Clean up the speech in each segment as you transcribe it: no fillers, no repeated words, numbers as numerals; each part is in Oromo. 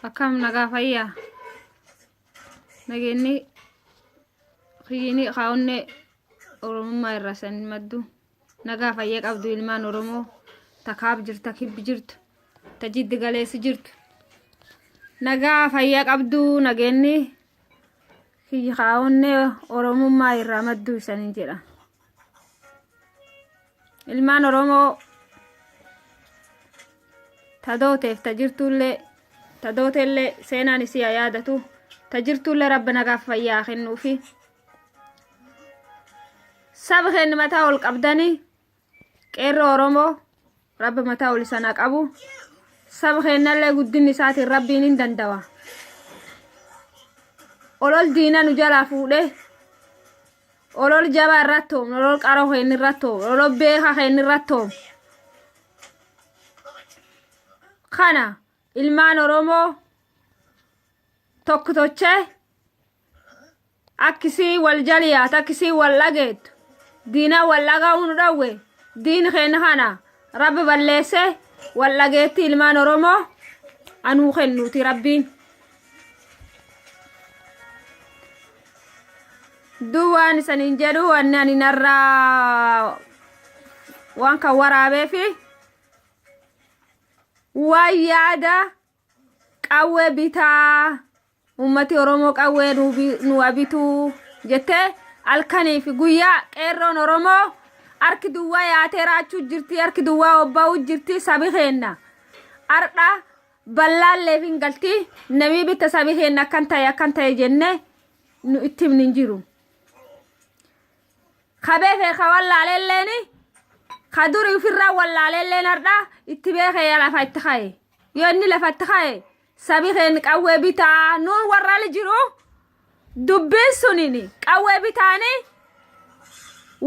Akkam nagaa fayyaa nageenni kiyyiini kaa'onnee Oromummaa irraa san maddu nagaa fayyaa qabdu ilmaan Oromoo ta kaab jirtu ta kibbi jirtu ta jiddi galeessi jirtu nagaa fayyaa qabdu nageenni kiyyi kaa'onnee Oromummaa irraa maddu isaniin jedha. Ilmaan Oromoo ta dooteef ta jirtuullee ta dooteellee seenaan isii haa yaadatu ta jirtuullee rabbi nagaaf fayyaa haa kennuufi. Saba keenya mataa ol qabdanii qeerroo Oromoo rabbi mataa ol isaan haa qabu. Saba keenyallee guddinni isaatiin rabbiin hin danda'a. Olol diina nu jalaa fuudhee Olol jabaa irratti hoom, olol qaroo keenya irratti hoom, olol beekaa keenya irratti hoom. Kana ilmaan Oromoo tokko tochee akkisii wal jaliyaatu akkisii wal dhageettu diina wal dhaga'uu nu dhawwe diin keenya kana rabbi balleessee wal dhageetti ilmaan Oromoo anuu kennuuti rabbiin. Duu waan isaniin jedhu wanni ani narraa waan kan waraabee fi waan yaada qawwee bitaa ummati Oromoo qawwee nu bituu jettee halkanii fi guyyaa qeerroon Oromoo harki duwwaa yaatee raachuu jirti harki duwwaa obbaa'uu jirti sabi keenna har'a ballaalleef hin galti namii bitta sabi keenna akkan ta'e akkan ta'e jenne nu itti himni hin jiru. Ka beekee ka wallaalelleeni ka duri ofirraa wallaalelleen har'a itti beekee lafa itti ka'e. Yoo inni lafa itti ka'e sabi keenya qawwee bitaa nuun warra ala jiru dubbiin suniin qawwee bitaanii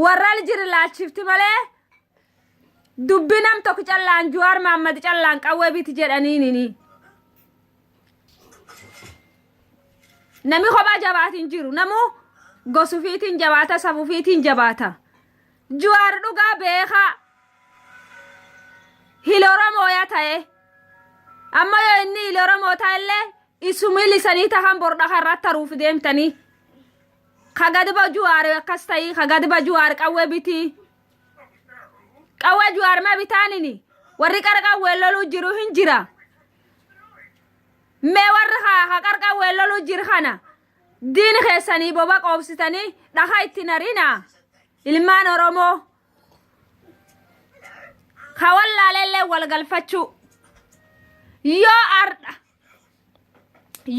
warra ala jiru laalchifti malee dubbii nam tokko callaan Juwaar Maammad callaan qawwee biti jedhaniinini. Nami kophaa jabaatiin jiru. Namu gosufiitiin jabaata, safufiitiin jabaata. Juwaar dhugaa beekaa. Hil Oromoo yaa ta'e. Amma yoo inni hil Oromoo ta'ellee isuma hilisanii tahan bor dhaka irratti taruuf deemtanii. Ka gadi ba Juwaar akkas ta'ii, ka gadi ba Juwaar qawwee bitii. Qawwee Juwaar ma bitaanini? Warri qara qawwee loluu jiru hin jira. Mee warri haa qarqawwee loluu jiru kana diin keessanii boba qoobsitanii dhaha itti narina ilmaan Oromoo ka wallaalellee wal galfachuu yoo ardha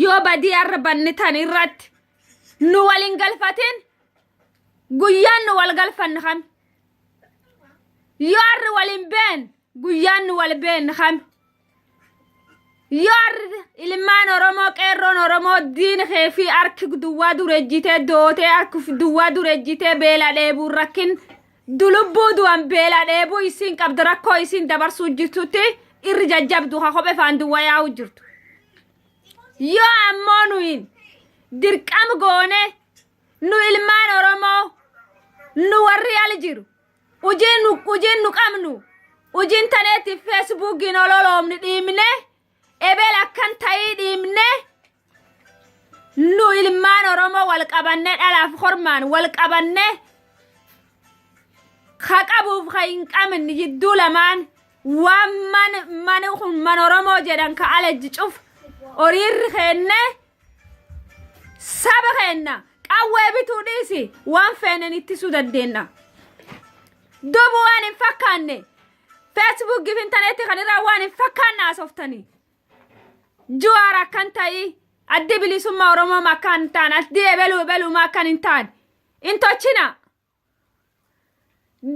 yoo badii arra bannitan irratti nu wal hin galfatin guyyaan nu wal galfanne kam yoo arri wal hin been guyyaan nu wal been kam Yoo arri ilmaan Oromoo qeerroon Oromoo diin kee fi harki duwwaa durejjitee dootee harki duwwaa durejjitee beela dheebuun rakkin dulubbuu du'an beela dheebuu isiin qabdu rakkoo isiin dabarsuu jirtutti irri jajjabdu ka kophee faan duwwaa yaa'uu jirtu. Yoo ammoo nuyin dirqam goone nu ilmaan Oromoo nu warri al jiru Ujiin nu ujiin nu qabnu ujiin taneetti feesbuukiin ololoomni dhiibne ebel akkan ta'ii dhiibne nu ilmaan Oromoo wal qabanne dhalaaf hormaan wal qabanne ka qabuuf ka hin qabne jidduu lamaan waan man mani kun man Oromoo jedhan ka alajji cuf horiirri keenne Saba keenna qawwee bituu dhiisi waan feenen ittisuu dandeenna. Duuba waan hin fakkaanne feesbuukii fi intarneetii kan irraa waan hin fakkaanne haasoftanii. Juwaar akkan ta'ii addi bilisummaa Oromoo akkan hin taane addi ebeluu ebeluumaa akkan hin taane hin tochina.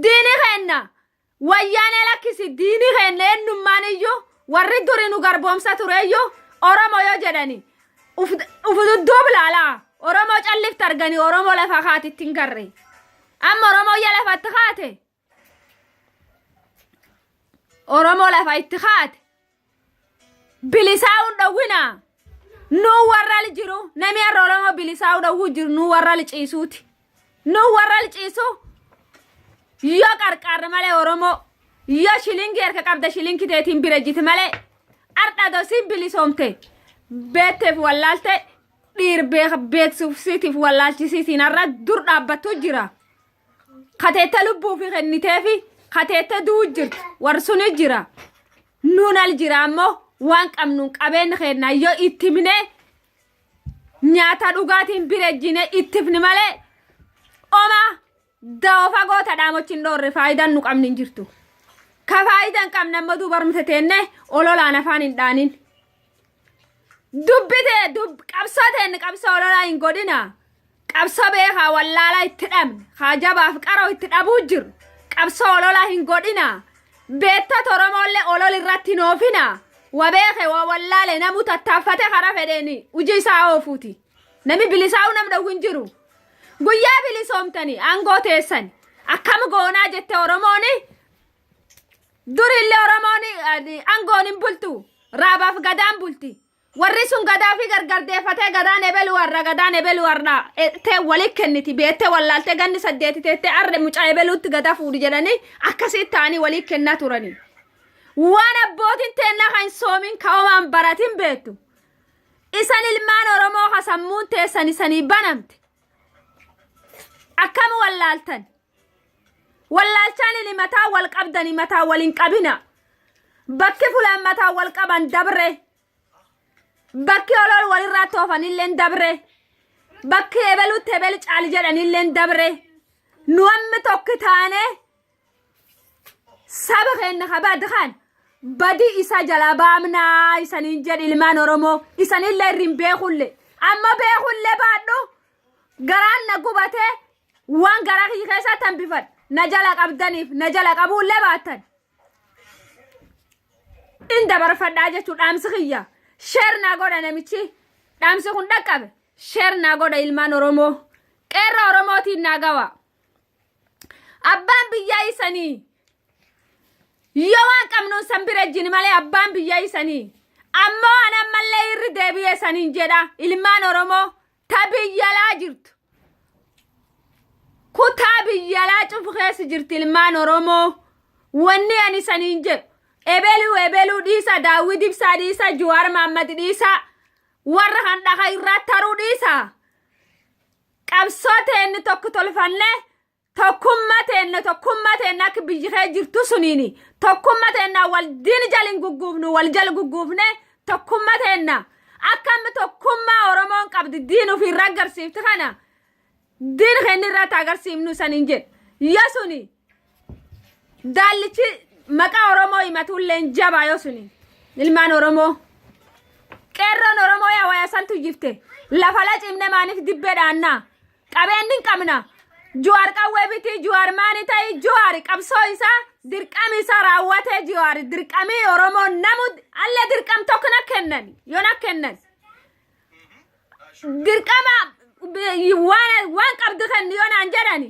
Diini keenna wayyaanee lakkisi diini keenna eenyummaan iyyuu warri duri nu garboomsa tureyyuu Oromoo yoo jedhani uf dudduub laalaa Oromoo callifti arganii Oromoo lafa kaatitti hin garre. Amma Oromoo ya lafatti kaate Oromoo lafa itti kaate bilisaa'uun dhowwina nuu warra jiru namni har'a Oromoo bilisaa'uu dhowwuu jiru nuu warra ciisuuti. Nuu warra ciisu yoo qarqaarre malee Oromoo yoo shilingii harka qabda shilingii teetiin bira jiti malee har'a dosiin bilisoomte Beetteef wallaalte dhiir beeksisiitiif wallaalchisiitiin har'a dur dhaabbattu jira. Kateette lubbuu fi kenniteefi kateette du'u jirti. Warri suni jira. Nuun al jira ammoo waan qabnuun qabeenya keenya yoo itti himnee nyaata dhugaatiin bira ejjine ittifni malee oma da'oo fagoo tadhaamochi hin dhoorre faayidaan nu qabni hin jirtu. Ka faayidaa hin qabne ammoo duuba harmte teenne ololaan afaan hin dhaanin. Dubbite qabsoo teenne qabsoo ololaa hin godhina. Qabsoo beekaa wallaalaa itti dhabne haa jabaaf qaroo itti dhabuu jiru. Qabsoo ololaa hin godhina. Beektota Oromoollee olol irratti hin oofina. Wa beeke wa wallaale namu tattaaffate karaa fedheeni hojii isaa oofuuti. Nami bilisaa'uu nam dhowwu hin jiru. Guyyaa bilisoomtanii aangoo teessan akkam goonaa jette Oromooni. Durillee Oromoon aangoon hin bultu. Raabaaf gadaan bulti. Warri sun gadaa fi gargar deeffatee gadaan ebelu warra gadaan ebelu warra tee wali kenniti beettee wallaaltee ganni saddeeti teettee arre mucaa ebeluutti gadaa fuudhi jedhanii akkasii ta'anii walii kennaa turanii. Waan abbootiin teennaa kan soomin ka'omaan baratin beektu. Isan ilmaan Oromoo ka sammuun teessan isanii banamte. Akkam wallaaltan? Wallaalchaan inni mataa wal qabdani mataa wal hin qabina. Bakki fulaan mataa wal qaban dabre. Bakki olool walirraa toofanilleen dabre. Bakki ebelutti ebel caali jedhanilleen dabre. Nu ammi tokki taane saba keenya kabad kan badii isa jala baamnaa isaniin jedhi ilmaan Oromoo isanillee irri hin beekulle amma beekulle baadhu garaan na gubate waan garaa kiyya keessatti hambifadhu na jala qabdaniif na jala qabuullee baattan. In dabarfadhaa jechuun dhaamsi kiyya. Share naa godha namichi. Dhaamsi kun dhaqqabe. Share naa godha ilmaan Oromoo. Qeerra Oromootiin naa gawa. Abbaan biyyaa isanii yoo waan qabnuun san bira jini malee abbaan biyyaa isanii. Ammoo an ammallee irri deebi'ee saniin jedha ilmaan Oromoo ta biyyalaa jirtu. Kutaa biyyalaa cufu keessa jirti ilmaan Oromoo. Wanni ani saniin jedhu ebeluu ebeluu dhiisa Daawwid Ibsaa dhiisa Juwaar Maammad dhiisa warra kan dhaha irraa taruu dhiisa. Qabsoo teenni tokko tolfannee tokkummaa teenna tokkummaa teenna akka biyyi kee jirtu suniini tokkummaa teenna wal diin jal hin gugguufnu wal jal gugguufne tokkummaa teenna akka amma tokkummaa Oromoon qabdi diin ofii irra agarsiifti kana diin keenya irratti agarsiifnu saniin jedhu yoo suni daallichi maqaa Oromoo himatullee jabaa yoo suni ilmaan Oromoo. Qeerroon Oromoo yaa waya santu jifte lafa la cimne maaniif dibbee dhaannaa qabeenni hin qabna. Juwaar qawwee bitii Juwaar maani ta'i Juwaar qabsoo isaa dirqami isaa raawwatee Juwaar dirqamii Oromoo namu alle dirqam tokko na kennan yoo na kennan dirqama waan qabdu kennu yoo naan jedhani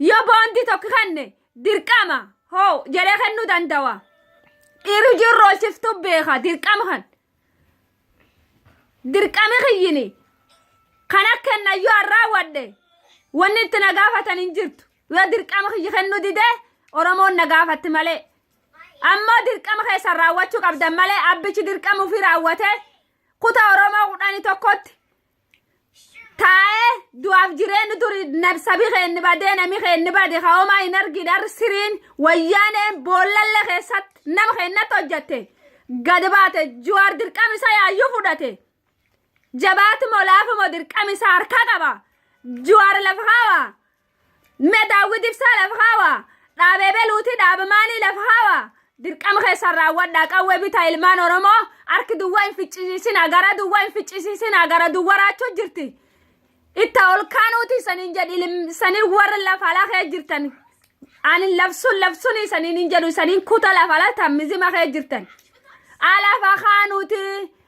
yoo boondii tokko kenne dirqama hoo jedhee kennuu danda'a. Dhiirri jirru olchiftuu beeka dirqama kan. Dirqami kiyyini kan akka kenna yoo an raawwadhe wanni itti na gaafatan hin jirtu. Yoo dirqama kiyya kennuu didee Oromoon na gaafatti malee. Ammoo dirqama keessan raawwachuu qabdan malee abbichi dirqama ofii raawwatee kutaa Oromoo 11tti taa'ee du'aaf jireenyi duri sabi keenni badee nami keenni bade kaa'omaa hin argine har'i siriin wayyaaneen boollallee keessatti nama keennatti hojjatte gad baate Juwaar dirqama isaa yaayyuu fudhate jabaatumoo laafumoo dirqama isaa harkaa qaba Juwaar lafa kaawa mee Daawwit Ibsaa lafa kaawa dhaabee beluuti dhaaba maanii lafa kaawa dirqama keessan raawwadhaa qawwee bitaa ilmaan Oromoo harki duwwaa hin ficcisiisinaa gara duwwaa hin ficcisiisinaa gara duwwaa raachuu jirti. Itta ol kaanuuti saniin jedhi saniin warra lafa alaa kee jirtan. Ani labsuun labsuun saniin hin jedhu saniin kuta lafa alaa tammizima kee jirtan. Alafa kaanuuti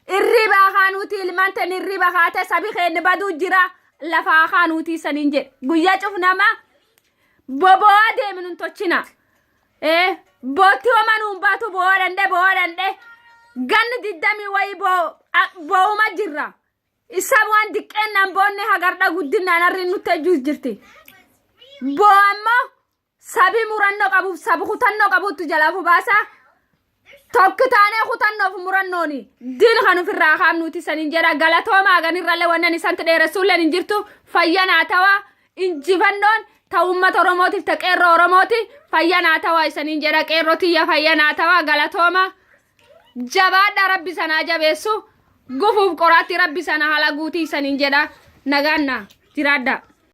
irriba kaanuuti ilmaan ten irriba kaate sabi keenya baduu jira lafa kaanuuti saniin jedhu guyyaa cuf nama bobo'aa deemnu hin tochina. Bootti homa nuun baatu bo'oo dandhe bo'oo dandhe ganni diddamii wayii bo'uma jirra. Isa waan diqqeennaan boonne hagardha guddinaan harri nutti ejjuus jirti. Boo ammoo sabii murannoo qabuuf sabi kutannoo qabuutti jalaa fubaasa. Tokko taanee kutannoof kutannoof murannooni diin kan ofirraa kaafnuuti saniin jedha. Galatoomaa. Ganirrallee wannan isanti dheeressuulleen hin jirtu. Fayya naa tawaa. Injifannoon ta uummata Oromootiif, ta qeerroo Oromooti. Fayya naa tawaa isaniin jedha. Qeerroo tiyya, fayya naa tawaa. Galatooma, jabaadha. Rabbi sanaa jabeessu, gufuuf qoraatti rabbi sana haala guutii isaniin jedha. Nagaan naa jiraadha.